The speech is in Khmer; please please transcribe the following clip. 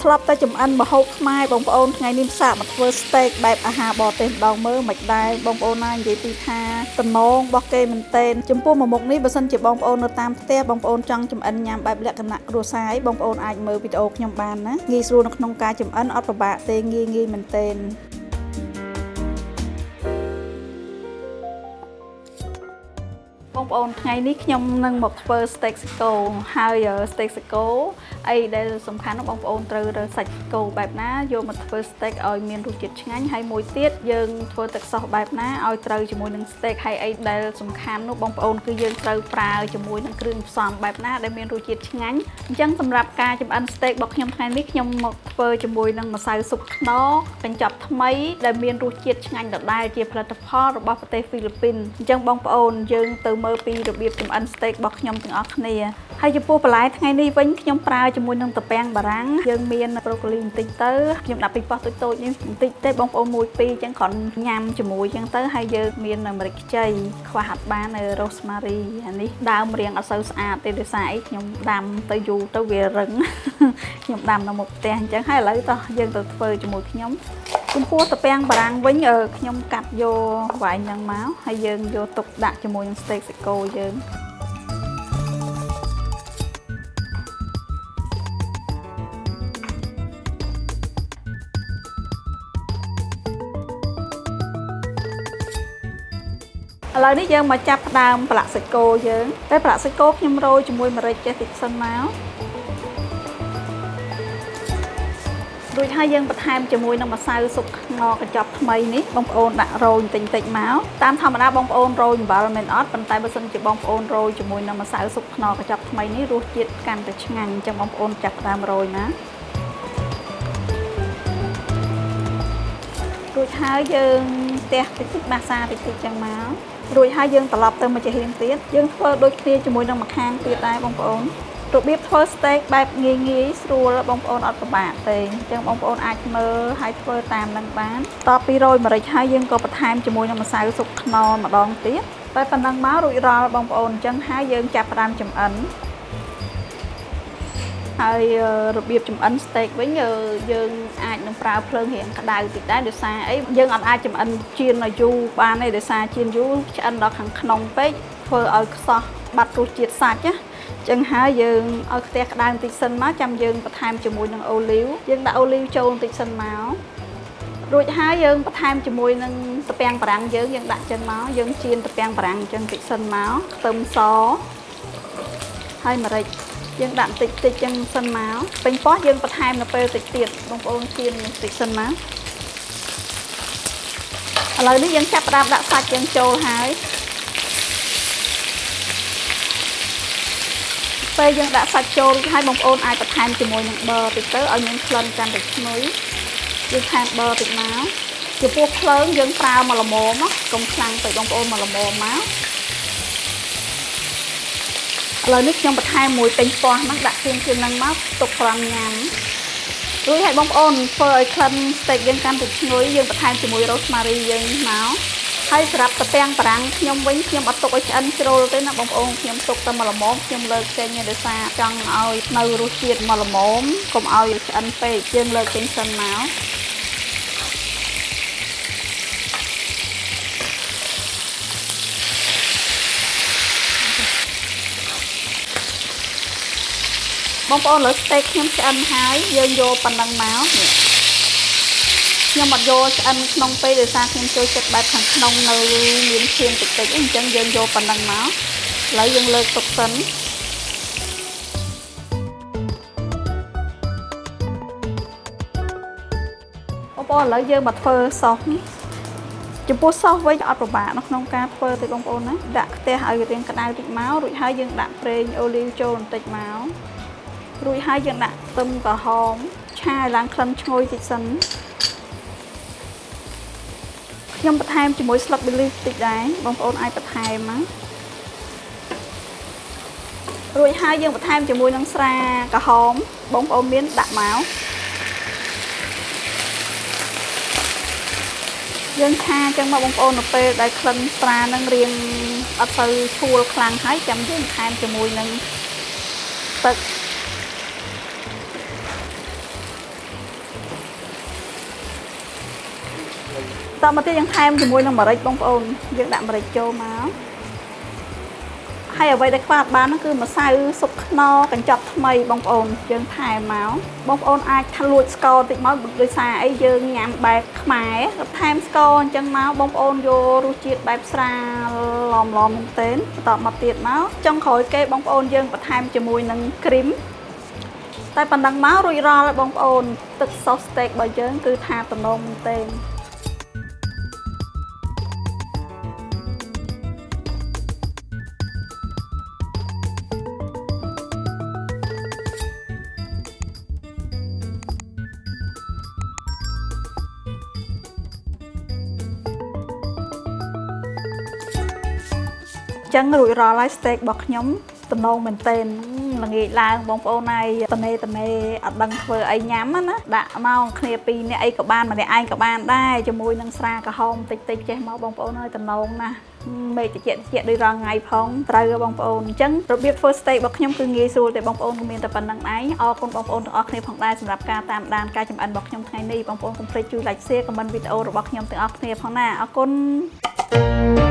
ធ្លាប់តែចំអិនម្ហូបខ្មែរបងប្អូនថ្ងៃនេះសាកមកធ្វើស្តេកបែបអាហារបរទេសម្ដងមើលមិនដែរបងប្អូនណានិយាយពីថាតំណងរបស់គេមែនទែនចំពោះមួយមុខនេះបើសិនជាបងប្អូននៅតាមផ្ទះបងប្អូនចង់ចំអិនញ៉ាំបែបលក្ខណៈគ្រួសារឯងបងប្អូនអាចមើលវីដេអូខ្ញុំបានណាងាយស្រួលនៅក្នុងការចំអិនអត់ពិបាកទេងាយងាយមែនទែនបងប្អូនថ្ងៃនេះខ្ញុំនឹងមកធ្វើស្តេកសាច់គោហើយស្តេកសាច់គោអីដែលសំខាន់នោះបងប្អូនត្រូវរើសសាច់គោបែបណាយកមកធ្វើស្តេកឲ្យមានរសជាតិឆ្ងាញ់ហើយមួយទៀតយើងធ្វើទឹកសោះបែបណាឲ្យត្រូវជាមួយនឹងស្តេកហើយអីដែលសំខាន់នោះបងប្អូនគឺយើងត្រូវប្រើជាមួយនឹងគ្រឿងផ្សំបែបណាដែលមានរសជាតិឆ្ងាញ់អញ្ចឹងសម្រាប់ការចម្អិនស្តេករបស់ខ្ញុំថ្ងៃនេះខ្ញុំមកធ្វើជាមួយនឹងម្សៅស៊ុបខ្នុរកញ្ចប់ថ្មីដែលមានរសជាតិឆ្ងាញ់ដដែលជាផលិតផលរបស់ប្រទេសហ្វីលីពីនអញ្ចឹងបងប្អូនយើងទៅមើលពីរបៀបចម្អិនស្តេករបស់ខ្ញុំទាំងអស់គ្នាហើយចំពោះបន្លែថ្ងៃនេះវិញខ្ញុំប្រើជាមួយនឹងត្រពាំងបារាំងយើងមានប្រូកូលីបន្តិចទៅខ្ញុំដាក់ពីប៉ោះតូចៗនេះបន្តិចទេបងប្អូនមួយពីរអញ្ចឹងគ្រាន់ញ៉ាំជាមួយអញ្ចឹងទៅហើយយើងមានម្រេចខ្ចីខ្វះអត់បាននៅរ៉ូស្ម៉ារីអានេះដើមរាងអត់សូវស្អាតទេដោយសារអីខ្ញុំដាំទៅយូរទៅវារឹងខ្ញុំដាំនៅមុខផ្ទះអញ្ចឹងហើយឥឡូវតោះយើងទៅធ្វើជាមួយខ្ញុំចំពោះត្រពាំងបារាំងវិញខ្ញុំកាត់យកវ៉ែងហ្នឹងមកហើយយើងយកទុកដាក់ជាមួយនឹងស្តេកសាច់គោយើងឥឡូវនេះយើងមកចាប់ផ្ដើមប្រឡាក់សាច់គោយើងតែប្រឡាក់សាច់គោខ្ញុំរោយជាមួយម្រេចចេះតិចសិនមករួចហើយយើងបន្ថែមជាមួយនឹងម្សៅស៊ុបខ្នុរកញ្ចប់ថ្មីនេះបងប្អូនដាក់រោយបន្តិចៗមកតាមធម្មតាបងប្អូនរោយអំបិលមិនអត់ប៉ុន្តែបើសិនជាបងប្អូនរោយជាមួយនឹងម្សៅស៊ុបខ្នុរកញ្ចប់ថ្មីនេះរសជាតិកាន់តែឆ្ងាញ់អញ្ចឹងបងប្អូនចាប់ផ្ដើមរោយណារួចហើយយើងទះតិចតិចបាសាតិចតិចចឹងមករួចហើយយើងត្រឡប់ទៅមួយចំហៀងទៀតយើងធ្វើដូចគ្នាជាមួយនឹងម្ខាងទៀតដែរបងប្អូនរបៀបធ្វើស្តេកបែបងាយងាយស្រួលបងប្អូនអត់ពិបាកទេអញ្ចឹងបងប្អូនអាចមើលហើយធ្វើតាមនឹងបានតពីរោយម្រេចហើយយើងក៏បន្ថែមជាមួយនឹងម្សៅស៊ុបខ្នុរម្ដងទៀតតែប៉ុណ្ណឹងមករួចរាល់បងប្អូនអញ្ចឹងហើយយើងចាប់ផ្ដើមចម្អិនហើយរបៀបចម្អិនស្តេកវិញយើងអាចនឹងប្រើភ្លើងរាងក្តៅតិចដែរដោយសារអីយើងអត់អាចចម្អិនចៀនឲ្យយូរបានទេដោយសារចៀនយូរឆ្អិនដល់ខាងក្នុងពេកធ្វើឲ្យខ្សោះបាត់រសជាតិសាច់ណាចឹងហើយយើងឲ្យខ្ទះក្តៅបន្តិចសិនមកចាំយើងបន្ថែមជាមួយនឹងអូលីវយើងដាក់អូលីវចូលបន្តិចសិនមករួចហើយយើងបន្ថែមជាមួយនឹងត្រពាំងបារាំងយើងយើងដាក់ចឹងមកយើងចៀនត្រពាំងបារាំងចឹងបន្តិចសិនមកខ្ទឹមសហើយម្រេចយើងដាក់បន្តិចតិចចឹងសិនមកពេញប៉ោះយើងបន្ថែមនៅពេលតិចទៀតបងប្អូនចៀនបន្តិចសិនមកឥឡូវនេះយើងចាប់ផ្ដើមដាក់សាច់យើងចូលហើយពេលយើងដាក់សាច់ចូលរួចហើយបងប្អូនអាចបន្ថែមជាមួយនឹងប័រតិចទៅឲ្យមានក្លិនកាន់តែឈ្ងុយយើងថែមប័រតិចមកចំពោះភ្លើងយើងប្រើមកល្មមកុំខ្លាំងពេកបងប្អូនមកល្មមមកឥឡូវនេះខ្ញុំបន្ថែមមួយពេញពោះហ្នឹងដាក់ជាងហ្នឹងមកទុកគ្រាន់ញ៉ាំរួចហើយបងប្អូនធ្វើឲ្យក្លិនស្តេកយើងកាន់តែឈ្ងុយយើងបន្ថែមជាមួយរ៉ូស្ម៉ារីយើងមកហើយសម្រាប់ត្រពាំងបារាំងខ្ញុំវិញខ្ញុំអត់ទុកឲ្យឆ្អិនជ្រុលទេណាបងប្អូនខ្ញុំទុកតែមកល្មមខ្ញុំលើកចេញដោយសារចង់ឲ្យនៅរសជាតិមកល្មមកុំឲ្យឆ្អិនពេកយើងលើកចេញសិនមកបងប្អូនលើស្តេកខ្ញុំឆ្អិនហើយយើងយកប៉ុណ្ណឹងមកនេះខ្ញុំអត់យកឆ្អិនក្នុងពេកដោយសារខ្ញុំចូលចិត្តបែបខាងក្នុងនៅមានឈាមតិចតិចអញ្ចឹងយើងយកប៉ុណ្ណឹងមកឥឡូវយើងលើកទុកសិនបងប្អូនឥឡូវយើងមកធ្វើសោសនេះចំពោះសោសវិញអត់ពិបាកនៅក្នុងការធ្វើទេបងប្អូនណាដាក់ខ្ទះឲ្យរាងក្តៅតិចមករួចហើយយើងដាក់ប្រេងអូលីវចូលបន្តិចមករួចហើយយើងដាក់ខ្ទឹមក្រហមឆាឲ្យឡើងក្លិនឈ្ងុយតិចសិនខ្ញុំបន្ថែមជាមួយស្លឹកប៊ីលីសតិចដែរបងប្អូនអាចបន្ថែមណារួចហើយយើងបន្ថែមជាមួយនឹងស្រាក្រហមបងប្អូនមានដាក់មកយើងឆាចឹងមកបងប្អូននៅពេលដែលក្លិនស្រានឹងរៀងអត់សូវឈួលខ្លាំងហើយចាំយើងបន្ថែមជាមួយនឹងទឹក តមកទៀតយើងថែមជាមួយនឹងម្រេចបងប្អូនយើងដាក់ម្រេចចូលមកហើយអ្វីដែលខ្វះអត់បានហ្នឹងគឺម្សៅស៊ុបខ្នុរកញ្ចប់ថ្មីបងប្អូនយើងថែមមកបងប្អូនអាចថាលួចស្ករតិចមកដោយសារអីយើងញ៉ាំបែបខ្មែរថែមស្ករអញ្ចឹងមកបងប្អូនយករសជាតិបែបស្រាលឡមឡមមែនទែនបន្តមកទៀតមកចុងក្រោយគេបងប្អូនយើងបន្ថែមជាមួយនឹងគ្រីមតែប៉ុណ្ណឹងមករួចរាល់ហើយបងប្អូនទឹកសូសស្តេករបស់យើងគឺថាតំណងមែនទែន ចឹងរួចរាល់ហើយ steak របស់ខ្ញុំតំណងមែនទែនល្ងាចឡើងបងប្អូនហើយតនេតនេអត់ដឹងធ្វើអីញ៉ាំណាដាក់មកគ្នាពីរនាក់អីក៏បានម្នាក់ឯងក៏បានដែរជាមួយនឹងស្រាក្រហមតិចតិចចេះមកបងប្អូនហើយតំណងណាស់មេឃតិចតិចដូចរាល់ថ្ងៃផងត្រូវហ៎បងប្អូនអញ្ចឹងរបៀបធ្វើ steak របស់ខ្ញុំគឺងាយស្រួលតែបងប្អូនក៏មានតែប៉ុណ្្នឹងឯងអរគុណបងប្អូនទាំងអស់គ្នាផងដែរសម្រាប់ការតាមដានការចម្អិនរបស់ខ្ញុំថ្ងៃនេះបងប្អូនកុំភ្លេចជួយ like share comment វីដេអូរបស់ខ្ញុំទាំងអស់គ្នាផងណាអរគុណ។